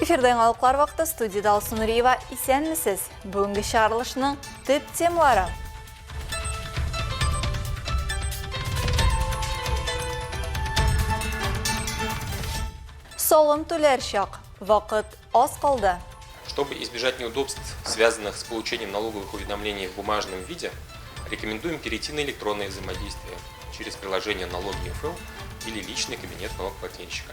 Эфирда яңалыклар вакыты студиядә Алсу Нуриева. Исәнмесез! Бүгенге чыгарылышның төп темалары. Салым түләр чак. Вакыт аз калды. Чтобы избежать неудобств, связанных с получением налоговых уведомлений в бумажном виде, рекомендуем перейти на электронное взаимодействие через приложение «Налоги ФЛ» или личный кабинет налогоплательщика.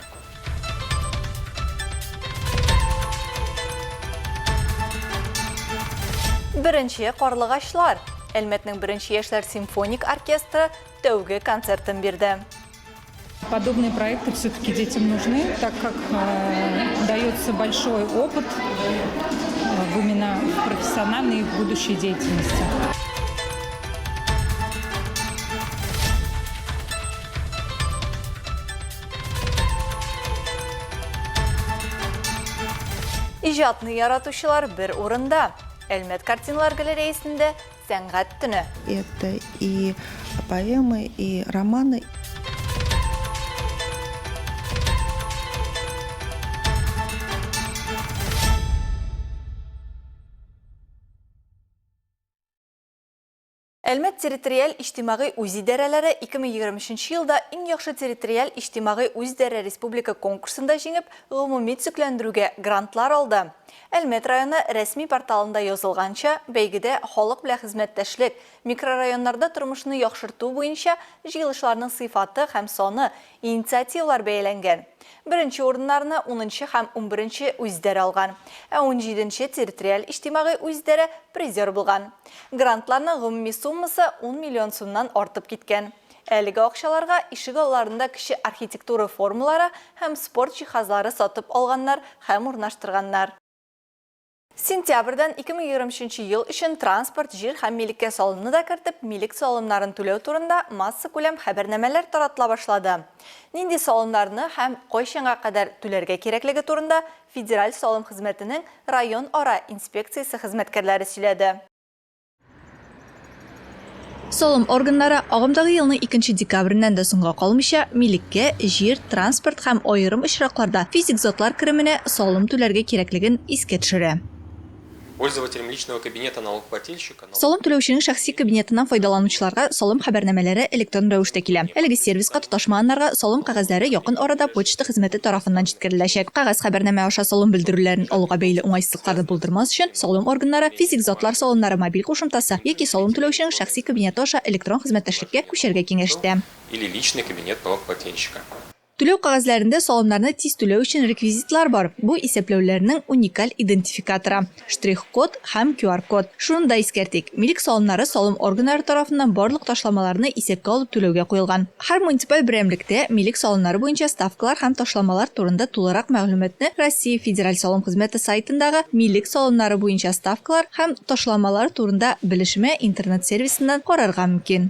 Беренче карлыгачлар. Әлмәтнең беренче яшьләр симфоник оркестры тәүге концертын бирде. Подобные проекты все-таки детям нужны, так как э, дается большой опыт э, в именно в профессиональной их будущей деятельности. Иҗатны яратучылар бер урында. Әлмәт картиналар галереясендә сәнгать төне. Это и поэмы, и романы. Әлмәт территориаль иҗтимагый үзидарәләре 2023 елда иң яхшы территориаль иҗтимагый үзидарә республика конкурсында җиңеп, гомуми төзекләндерүгә грантлар алды. Әлмәт районы рәсми порталында язылганча, бәйгедә халык белән хезмәттәшлек, микрорайоннарда тормышны яхшырту буенча җыелышларның сыйфаты һәм саны, инициативалар бәяләнгән. Беренче урыннарны унынчы һәм унберенче үзидарә алган, ә унҗиденче территориаль иҗтимагый үзидарә призер булган. Грантларның гомуми суммасы ун миллион сумнан артып киткән. Әлеге акчаларга ишек алларында кече архитектура формалары һәм спорт җиһазлары сатып алганнар һәм урнаштырганнар. Сентябрьдән 2023 нче ел өчен транспорт, җир һәм милеккә салымны да кертеп, милек салымнарын түләү турында массакүләм хәбәрнамәләр таратыла башлады. Нинди салымнарны һәм кайчанга кадәр түләргә кирәклеге турында Федераль салым хезмәтенең район-ара инспекциясе хезмәткәрләре сөйләде. Салым органнары агымдагы елның икенче декабреннән дә соңга калмыйча, милеккә, җир, транспорт һәм аерым очракларда физик затлар кеременә салым түләргә кирәклеген искә төшерә. Пользователям личного кабинета налогоплательщика. Салым түләүченең шәхси кабинетыннан файдаланучыларга салым хәбәрнамәләре электрон рәвештә килә. Әлеге сервиска тоташмаганнарга салым кәгазьләре якын арада почта хезмәте тарафыннан җиткереләчәк. Кәгазь хәбәрнамә аша салым белдерүләрен алуга бәйле уңайсызлыкларны булдырмас өчен, салым органнары физик затлар салымнары мобиль кушымтасы яки салым түләүченең шәхси кабинеты аша электрон хезмәттәшлеккә күчәргә киңәш итә. Или личный кабинет налогоплательщика. Түләү кәгазьләрендә салымнарны тиз түләү өчен реквизитлар бар, бу исәпләүләрнең уникаль идентификаторы, штрих-код һәм QR-код. Шуны да искәртик, милек салымнары салым органнары тарафыннан барлык ташламаларны исәпкә алып түләүгә куелган. Һәр муниципаль берәмлектә милек салымнары буенча ставкалар һәм ташламалар турында тулырак мәгълүматны Россия Федераль салым хезмәте сайтындагы Милек салымнары буенча ставкалар һәм ташламалар турында белешмә интернет-сервисыннан карарга мөмкин.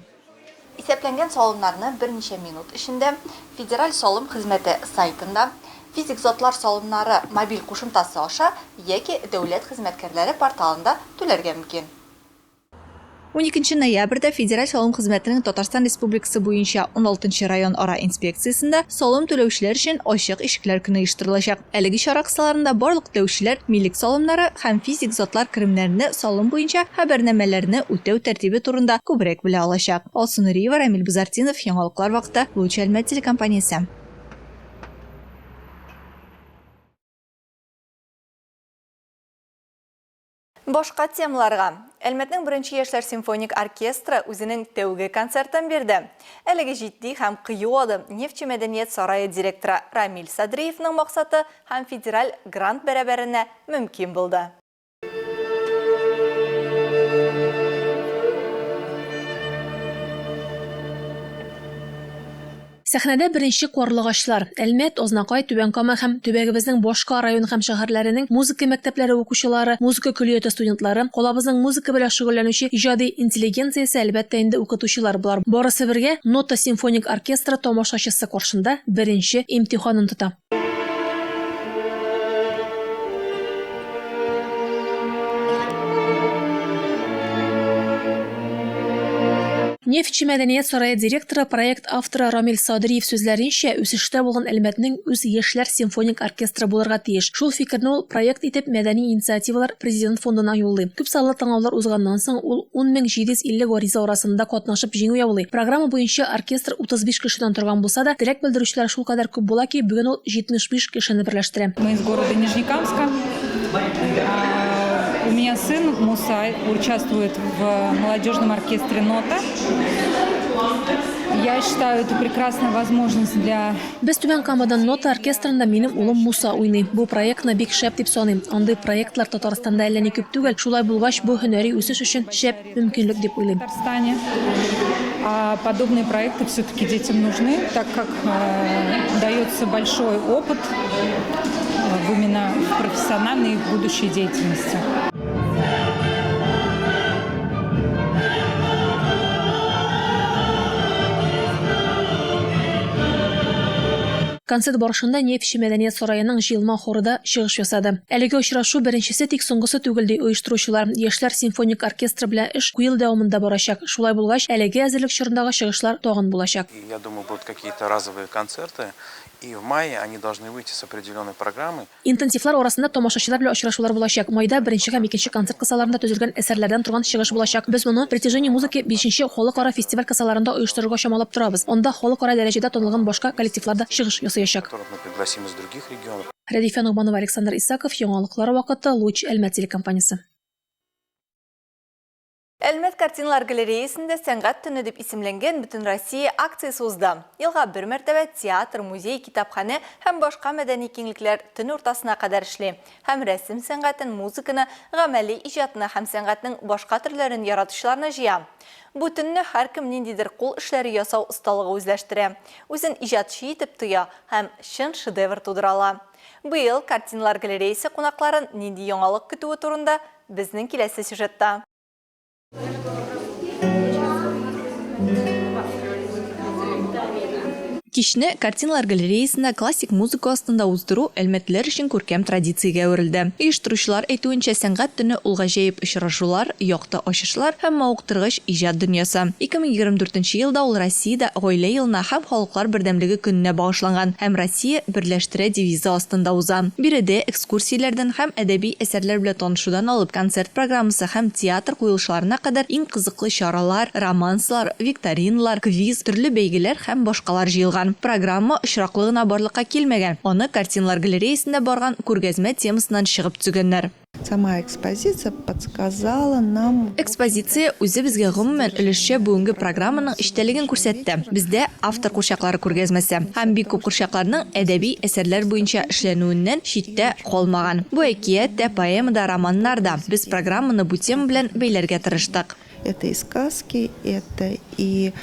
Исәпләнгән салымнарны берничә минут эчендә Федераль салым хезмәте сайтында, физик затлар салымнары мобиль кушымтасы аша яки дәүләт хезмәткәрләре порталында түләргә мөмкин. Уникенче ноябрьдә Федераль салым хезмәтенең Татарстан Республикасы буенча уналтынчы район-ара инспекциясендә салым түләүчеләр өчен Ачык ишекләр көне оештырылачак. Әлеге чара кысаларында барлык теләүчеләр милек салымнары һәм физик затлар керемнәренә салым буенча хәбәрнамәләрне үтәү тәртибе турында күбрәк белә алачак. Алсу Нуриева, Рамил Базартдинов, Яңалыклар вакыты, Луч Әлмәт телекомпаниясе. Башка темаларга. Әлмәтнең беренче яшьләр симфоник оркестры үзенең тәүге концертын бирде. Әлеге җитди һәм кыю адым Нефтьче мәдәният сарае директоры Рамил Садриевның максаты һәм федераль грант бәрабәренә мөмкин булды. Сәхнәдә беренче карлыгачлар. Әлмәт, Азнакай, Түбән Кама һәм төбәгебезнең башка район һәм шәһәрләренең музыка мәктәпләре укучылары, музыка көллияте студентлары, калабызның музыка белән шөгыльләнүче иҗади интеллигенциясе, әлбәттә инде, укытучылар. Болар барысы бергә Нота симфоник оркестры тамашачысы каршында беренче имтиханын тота. Нефтьче мәдәният сарае директоры, проект авторы Рамил Садриев сүзләренчә, үсештә булган Әлмәтнең үз яшьләр симфоник оркестры булырга тиеш. Шул фикерне ул проект итеп Мәдәни инициативалар Президент фондына юллый. Күпсанлы тыңлаулар узганнан соң, ул 10750 гариза арасында катнашып җиңү яулый. Программа буенча оркестр 35 кешедән торган булса да, теләк белдерүчеләр шулкадәр күп була ки, бүген ул 75 кешене берләштерә. Мы из города Нижнекамска. У меня сын Муса участвует в молодежном оркестре «Нота». Я считаю, это прекрасная возможность для... Без Түбән Камадан Нота оркестрында минем улым Муса уйный. Бу проектны бик шәп дип саныйм. Андый проектлар Татарстанда әллә ни күп түгел. Шулай булгач, бу һөнәри үсеш өчен шәп мөмкинлек дип уйлыйм. Татарстане. А подобные проекты все-таки детям нужны, так как дается большой опыт в именно в профессиональной их будущей деятельности. Концерт барышында Нефтьче мәдәният сараеның җыелма хоры да чыгыш ясады. Әлеге очрашу беренчесе, тик соңгысы түгел, ди оештыручылар. Яшьләр симфоник оркестры белән эш ел дәвамында барачак. Шулай булгач, әлеге әзерлек чорындагы чыгышлар тагын булачак. Я думаю, будут какие-то разовые концерты, и в мае они должны выйти с определенной программой. Интенсивлар арасында тамашачылар белән очрашулар булачак. Майда беренче һәм икенче концерт кысаларында төзелгән әсәрләрдән торган чыгыш булачак. Без моны Притяжение музыки бишенче Халыкара фестиваль кысаларында оештырырга чамалап торабыз. Анда халыкара дәрәҗәдә танылган башка коллективлар да чыгыш ясаячак. Которых мы пригласим из других регионов. Рәдифә Ногманова, Александр Исаков, Яңалыклар вакыты, Луч, Әлмәт телекомпаниясе. Әлмәт картиналар галереясендә Сәнгать төне дип исемләнгән Бөтенроссия акциясе узды. Елга бер мәртәбә театр, музей, китапханә һәм башка мәдәни киңлекләр төн уртасына кадәр эшли һәм рәсем сәнгатен, музыканы, гамәли иҗатны һәм сәнгатьнең башка төрләрен яратучыларны җыя. Бу төнне һәркем ниндидер кул эшләре ясау осталыгы үзләштерә, үзен иҗатчы итеп тоя һәм чын шедевр тудыра ала. Быел картиналар галереясе кунакларын нинди яңалык көтүе турында безнең киләсе сюжетта. Кичне картиналар галереясендә классик музыка астында уздыру әлмәтлеләр өчен күркәм традициягә әверелде. Оештыручылар әйтүенчә, сәнгать төне ул гаҗәеп очрашулар, якты ачышлар һәм мавыктыргыч иҗат дөньясы. 2024 нче елда ул Россиядә Гаилә елына һәм Халыклар бердәмлеге көненә багышланган һәм Россия берләштерә девизы астында уза. Биредә экскурсияләрдән һәм әдәби әсәрләр белән танышудан алып, концерт программасы һәм театр куелышларына кадәр иң кызыклы чаралар, романслар, викториналар, квиз, төрле бәйгеләр һәм башкалар җыелган. Программа очраклы гына барлыкка килмәгән, аны картиналар галереясендә барган күргәзмә темасыннан чыгып төзегәннәр. Сама экспозиция подсказала нам. Экспозиция үзе безгә гомумән өлешчә бүгенге программаның эчтәлеген күрсәтте. Бездә автор курчаклары күргәзмәсе. Һәм бик күп курчакларның әдәби әсәрләр буенча эшләнүеннән читтә калмаган. Бу әкият тә, поэма да, романнар да. Без программаны бу тема белән бәйләргә тырыштык. Это и сказки, это и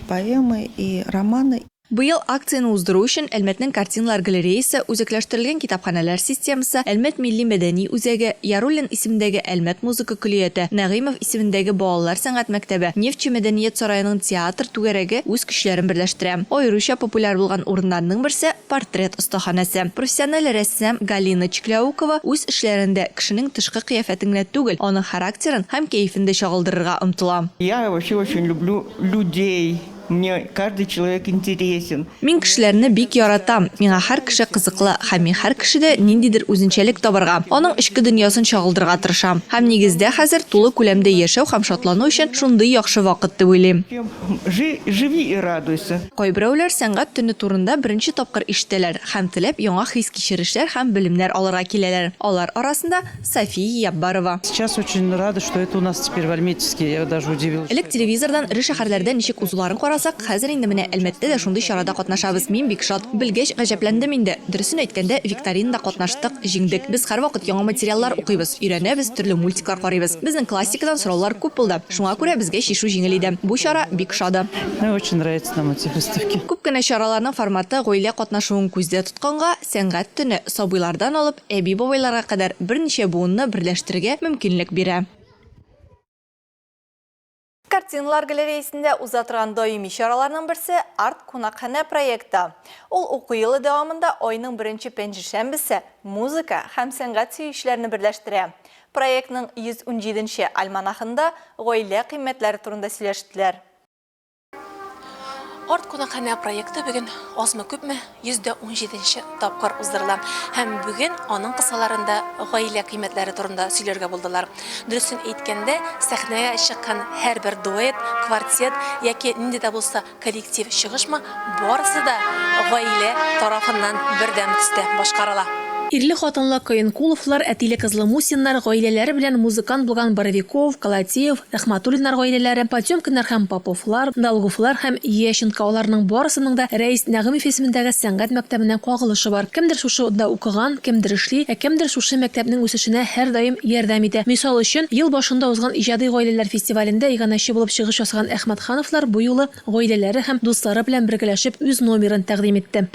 поэмы, и романы. Быел акцияне уздыру өчен Әлмәтнең картиналар галереясе, үзәкләштерелгән китапханәләр системасы, Әлмәт милли-мәдәни үзәге, Яруллин исемендәге Әлмәт музыка көллияте, Нәгыймов исемендәге балалар сәнгать мәктәбе, Нефтьче мәдәният сараеның театр түгәрәге үз көчләрен берләштерә. Аеруча популяр булган урыннарның берсе, портрет остаханәсе. Профессиональ рәссам Галина Чкляукова үз эшләрендә кешенең тышкы кыяфәтен генә түгел, аның характерын һәм кәефен дә чагылдырырга омтыла. Я вообще очень люблю людей. Мне каждый человек интересен. Мин кешеләрне бик яратам. Миңа һәр кеше кызыклы һәм мин һәр кешедә ниндидер үзенчәлек табарга, аның эчке дөньясын чагылдырырга тырышам. Һәм нигездә хәзер тулы күләмдә яшәү һәм шатлану өчен шундый яхшы вакыт дип уйлыйм. Живи и радуйся. Кайберәүләр сәнгать төне турында беренче тапкыр ишетәләр һәм теләп яңа хис-кичерешләр һәм белемнәр алырга киләләр. Алар арасында София Яббарова. Сейчас очень рада, что это у нас теперь в Альметьевске, я даже удивилась. Элек телевизордан эре шәһәрләрдә ничек узуларын карасак, хәзер инде менә Әлмәттә дә шундый чарада катнашабыз. Мин бик шат. Белгәч, гаҗәпләндем инде. Дөресен әйткәндә, викторинада катнаштык, җиңдек. Без һәрвакыт яңа материаллар укыйбыз, өйрәнәбез, төрле мультиклар карыйбыз. Безнең классикадан сораулар күп булды. Шуңа күрә безгә чишү җиңел иде. Бу чара бик ошады. Мне очень нравятся нам эти выставки. Күп кенә чараларның форматы гаилә катнашуын күздә тотканга, Сәнгать төне сабыйлардан алып әби-бабайларга кадәр берничә буынны берләштерергә мөмкинлек бирә. Картиналар галереясендә уза торган даими чараларның берсе, Арт-кунакханә проекты. Ул уку елы дәвамында айның беренче пәнҗешәмбесе музыка һәм сәнгать сөючеләрне берләштерә. Проектның 117 нче альманахында гаилә кыйммәтләре турында сөйләштеләр. Арт кунакханә проекты бүген азмы-күпме 117 нче тапкыр уздырыла һәм бүген аның кысаларында гаилә кыйммәтләре турында сөйләргә булдылар. Дөресен әйткәндә, сәхнәгә чыккан һәрбер дуэт, квартет яки нинди дә булса коллектив чыгышмы, барысы да гаилә тарафыннан бердәм төстә башкарыла. Ирле-хатынлы Каенкуловлар, әтиле-кызлы Мусиннар, гаиләләре белән музыкант булган Боровиков, Колотеев, Рәхмәтуллиннар гаиләләре, Потемкиннар һәм Поповлар, Долговлар һәм Ещенко, аларның барысының да Рәис Нәгымев исемендәге сәнгать мәктәбенә кагылышы бар. Кемдер шушында укыган, кемдер эшли, ә кемдер шушы мәктәпнең үсешенә һәрдаим ярдәм итә. Мисал өчен, ел башында узган Иҗади гаиләләр фестивалендә иганәче булып чыгыш ясаган Әхмәтхановлар бу юлы гаиләләре һәм дуслары белән бергәләшеп үз номерын тәкъдим итте.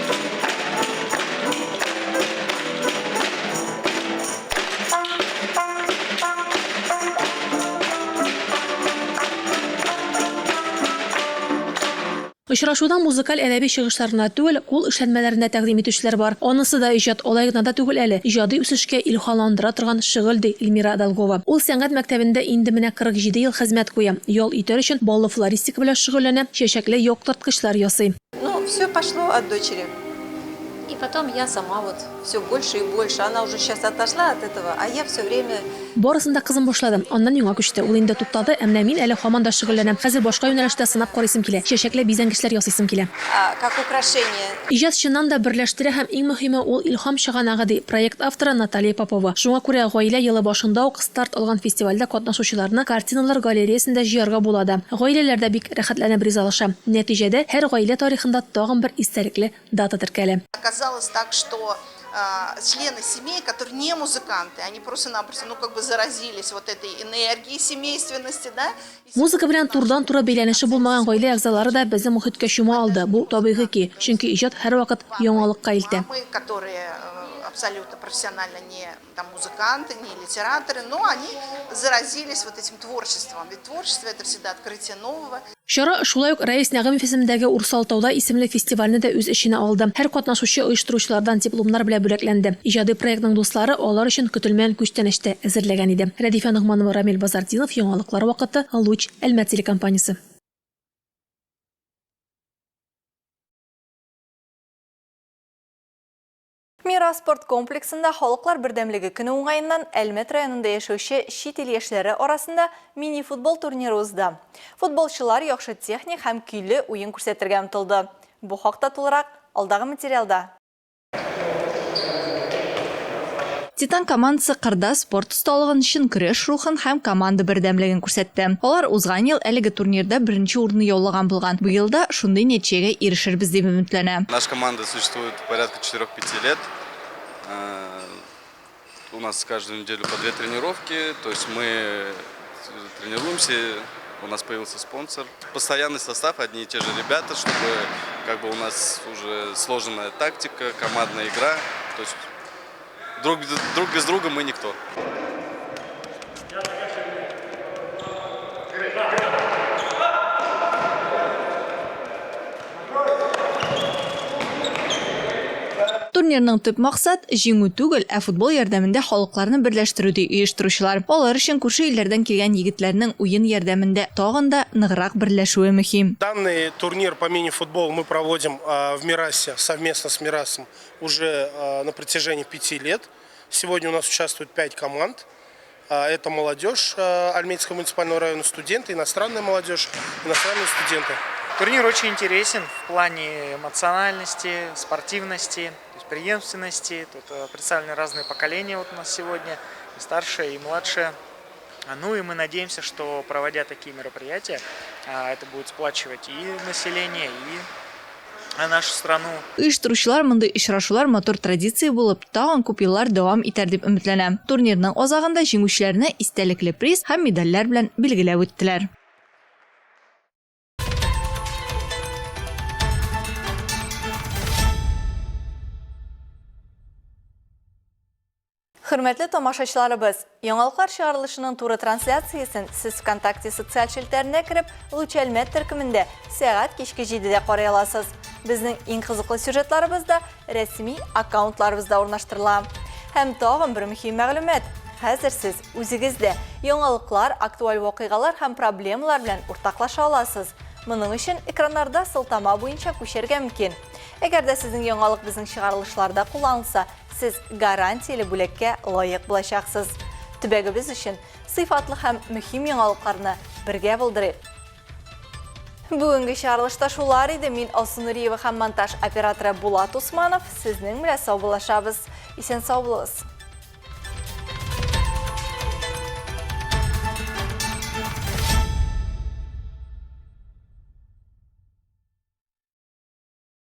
Очрашуда музыкаль әдәби чыгышлар гына түгел, кул эшләнмәләрен дә тәкъдим итүчеләр бар. Анысы да иҗат алай гына да түгел әле, иҗади үсешкә илһамландыра торган шөгыль, ди Эльмира Долгова. Ул сәнгать мәктәбендә инде менә 47 ел хезмәт куя. Ял итәр өчен баллы флористика белән шөгыльләнә, чәчәкле яктырткычлар ясый. Ну, все пошло от дочери. И потом я сама вот все больше и больше. Она уже сейчас отошла от этого, а я все время. Барысын да кызым башлады. Аннан миңа күчте. Ул инде туктады, ә менә мин әле һаман да шөгыльләнәм. Хәзер башка юнәлештә сынап карыйсым килә. Чәчәкле бизәнгечләр ясыйсым килә. Как украшение. Иҗат чыннан да берләштерә һәм иң мөһиме, ул илһам чыганагы, ди проект авторы Наталья Попова. Шуңа күрә Гаилә елы башында ук старт алган фестивальдә катнашучыларны картиналар галереясендә җыярга була да. Гаиләләр дә бик рәхәтләнеп ризалаша. Нәтиҗәдә, һәр гаилә тарихында тагын бер истәлекле дата теркәлә. Оказалось так, что члены семей, которые не музыканты, они просто-напросто, ну, как бы заразились вот этой энергией семейственности, да. Музыка белән турыдан-туры бәйләнеше булмаган гаилә әгъзалары да безнең мохиткә чума алды. Бу табигый ки, чөнки иҗат һәрвакыт яңалыкка илтә. Мамы, которые абсолютно профессионально не там музыканты, не литераторы, но они заразились вот этим творчеством. Ведь творчество это всегда открытие нового. Чара шулай ук Рәис Нәгыймов исемендәге Урсалтауда исемле фестивальне дә үз эченә алды. Һәр катнашучы оештыручылардан дипломнар белән бүләкләнде. Иҗади проектның дуслары алар өчен көтелмәгән күчтәнәч тә әзерләгән иде. Рәдифә Ногманова, Рамил Базартдинов, Яңалыклар вакыты, Луч, Әлмәт телекомпаниясе. Мирас спорт комплексында Халыклар бердәмлеге көне уңаеннан Әлмәт районында яшәүче чит ил яшьләре арасында мини-футбол турниры узды. Футболчылар яхшы техник һәм көйле уен күрсәтергә омтылды. Бу хакта тулырак алдагы материалда. Титан командасы кырда спорт осталыгын, чын көрәш рухын һәм команда бердәмлеген күрсәтте. Алар узган ел әлеге турнирда беренче урынны яулаган булган. Быел да шундый нәтиҗәгә ирешербез дип өметләнә. Наша команда существует порядка четырех-пяти лет. У нас каждую неделю по две тренировки, то есть мы тренируемся, у нас появился спонсор. Постоянный состав, одни и те же ребята, чтобы как бы у нас уже сложенная тактика, командная игра. То есть друг, друг без друга мы никто. Турнирның төп максат, җиңү түгел, ә футбол ярдәмендә халыкларны берләштерү, ди оештыручылар. Алар өчен күрше илләрдән килгән егетләрнең уен ярдәмендә тагын да ныграк берләшүе мөһим. Данный турнир по мини-футболу мы проводим в Мирасе совместно с Мирасом уже на протяжении пяти лет. Сегодня у нас участвует пять команд. Это молодежь Альметьевского муниципального района, студенты, иностранная молодежь, иностранные студенты. Турнир очень интересен в плане эмоциональности, спортивности, то есть преемственности. Тут представлены разные поколения вот у нас сегодня, и старшие, и младшие. Ну и мы надеемся, что проводя такие мероприятия, это будет сплачивать и население, и нашу страну. Оештыручылар мондый очрашулар матур традиция булып, тагын күп еллар дәвам итәр дип өметләнә. Турнирның азагында җиңүчеләрне истәлекле приз һәм медальләр белән билгеләп үттеләр. Хөрмәтле тамашачыларыбыз, яңалыклар чыгарылышының туры трансляциясен сез ВКонтакте социаль челтәренә кереп, Луч Әлмәт төркемендә сәгать кичке 7-дә карый аласыз. Безнең иң кызыклы сюжетларыбыз да рәсми аккаунтларыбызда урнаштырыла. Һәм тагын бер мөһим мәгълүмат. Хәзер сез үзегез дә яңалыклар, актуаль вакыйгалар һәм проблемалар белән уртаклаша аласыз. Моның өчен экраннарда сылтама буенча күчәргә мөмкин. Әгәр дә сезнең яңалык безнең чыгарылышларда кулланылса, сез гарантияле бүләккә лаек булачаксыз. Төбәгебез өчен сыйфатлы һәм мөһим яңалыкларны бергә булдырыйк! Бүгенге чыгарылышта шулар иде. Мин Алсу Нуриева һәм монтаж операторы Булат Усманов сезнең белән саубуллашабыз. Исән-сау булыгыз!